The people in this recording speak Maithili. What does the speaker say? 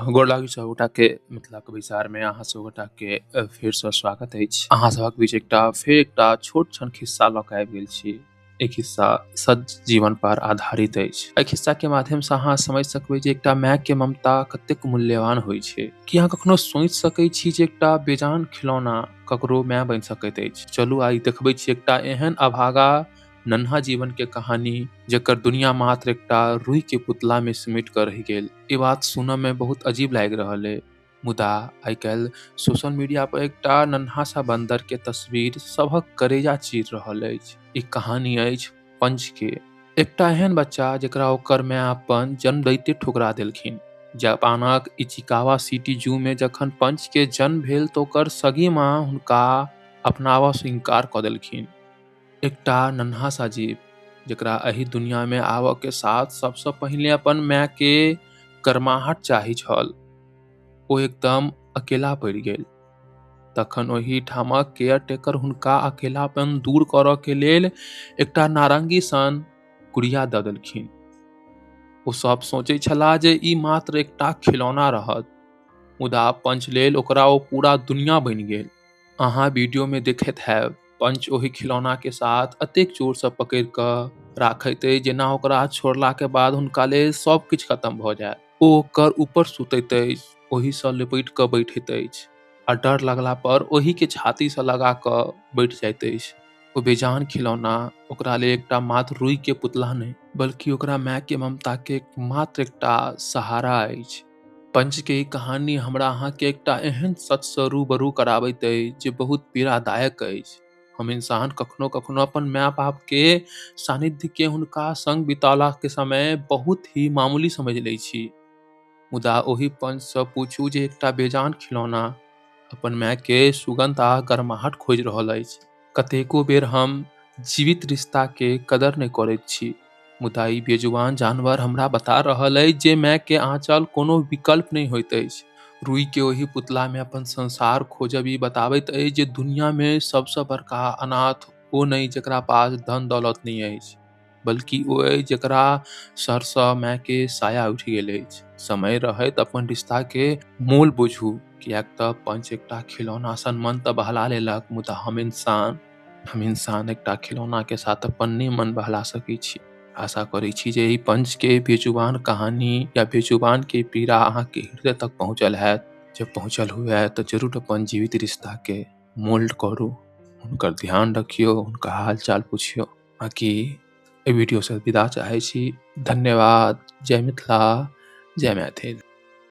गोर लागै सब गोटा के। मिथिला के बैसार में अहाँ सब गोटा के फेर से स्वागत अछि। अहाँ सबक बीच एकटा फेर एकटा छोट छन खिस्सा लऽ के आबि गेल छी। एक खिस्सा सच जीवन पर आधारित अछि। एहि खिस्सा के माध्यम से अहाँ समझ सकबै जे एकटा माय के ममता कतेक मूल्यवान होइ छै। की अहाँ कखनो सोचि सकै छी जे एकटा बेजान खिलौना ककरो माय बनि सकैत अछि? चलू आइ देखबै छी एकटा एहन अभागा नन्हा जीवन के कहानी जेकर दुनिया मात्र एकटा रुई के पुतला में सिमट कर रहि गेल। ई बात सुनऽ में बहुत अजीब लागि रहल है, मुदा आइ काल्हि सोशल मीडिया पर एकटा नन्हा सा बंदर के तस्वीर सबहक करेजा चीर रहल अछि। ई कहानी अछि पंच के, एकटा एहन बच्चा जेकरा ओकर माय अपन जन्म दैते ठुकरा देलखिन। जापानक इचिकावा सिटी जू में जखन पंच के जन्म भेल तऽ ओकर सगी माँ हुनका अपनाबऽ से इनकार कऽ देलखिन। एकटा नन्हा सा जीव जेकरा एहि दुनिया में आबऽ के साथ सबसँ पहिले अपन माय के गर्माहट चाही छल, ओ एकदम अकेला पड़ि गेल। तखन ओहि ठामक केयर टेकर हुनका अकेलापन दूर करऽ के लेल एकटा नारंगी सन गुड़िया दऽ देलखिन। ओ सब सोचै छलाह जे ई मात्र एकटा खिलौना रहत, मुदा पंच लेल ओकरा ओ पूरा दुनिया बनि गेल। अहाँ वीडियो में देखैत हैब पंच ओहि खिलौना के साथ अतेक जोर से पकड़ि कऽ राखैत अछि जेना ओकरा छोड़ला के बाद हुनका लेल सब किछु खत्म भऽ जायत। ओ ओकर ऊपर सुतैत अछि, ओहि सँ लिपटि कऽ बैठैत अछि आ डर लगला पर ओहि के छाती सँ लगा कऽ बैठ जाइत अछि। ओ बेजान खिलौना ओकरा लेल एकटा मात्र रुई के पुतला नहि, बल्कि ओकरा माय के ममता के मात्र एकटा सहारा अछि। पंच के ई कहानी हमरा अहाँ के एकटा एहन सच सँ रूबरू कराबैत अछि जे बहुत पीड़ादायक अछि। हम इंसान कखनो कखनो अपन माय बाप के सानिध्य के हुनका संग बितौला के समय बहुत ही मामूली समझ लै छी, मुदा ओहि पंच सँ पूछू जे एकटा बेजान खिलौना अपन माय के सुगंध आ गर्माहट खोजि रहल अछि। कतेको बेर हम जीवित रिश्ता के कदर नहि करैत छी, मुदा ई बेजुबान जानवर हमरा बता रहल अछि जे माय के आंचल कोनो विकल्प नहि होइत अछि। रुई के ओहि पुतला में अपन संसार खोजब ई बताबैत अछि जे दुनिया में सबसँ बड़का अनाथ ओ नहि जेकरा पास धन दौलत नहि अछि, बल्कि ओ अछि जेकरा सर सँ माय के साया उठि गेल अछि। समय रहैत अपन रिश्ता के मोल बुझू, किएक तऽ पंच एकटा खिलौना सन मन तऽ बहला लेलक, मुदा हम इंसान एकटा खिलौना के साथ अपन नहि मन बहला सकै छी। आशा करै छी जे एहि पंच के बेजुबान कहानी या बेजुबान के पीड़ा अहाँ के हृदय तक पहुँचल हैत। जब पहुँचल हुए तऽ जरूर अपन जीवित रिश्ता के मोल्ड करू, हुनकर ध्यान रखियौ, हुनका हाल चाल पुछियौ। बाकी एहि वीडियो से विदा चाहै छी। धन्यवाद। जय मिथिला, जय मैथिल।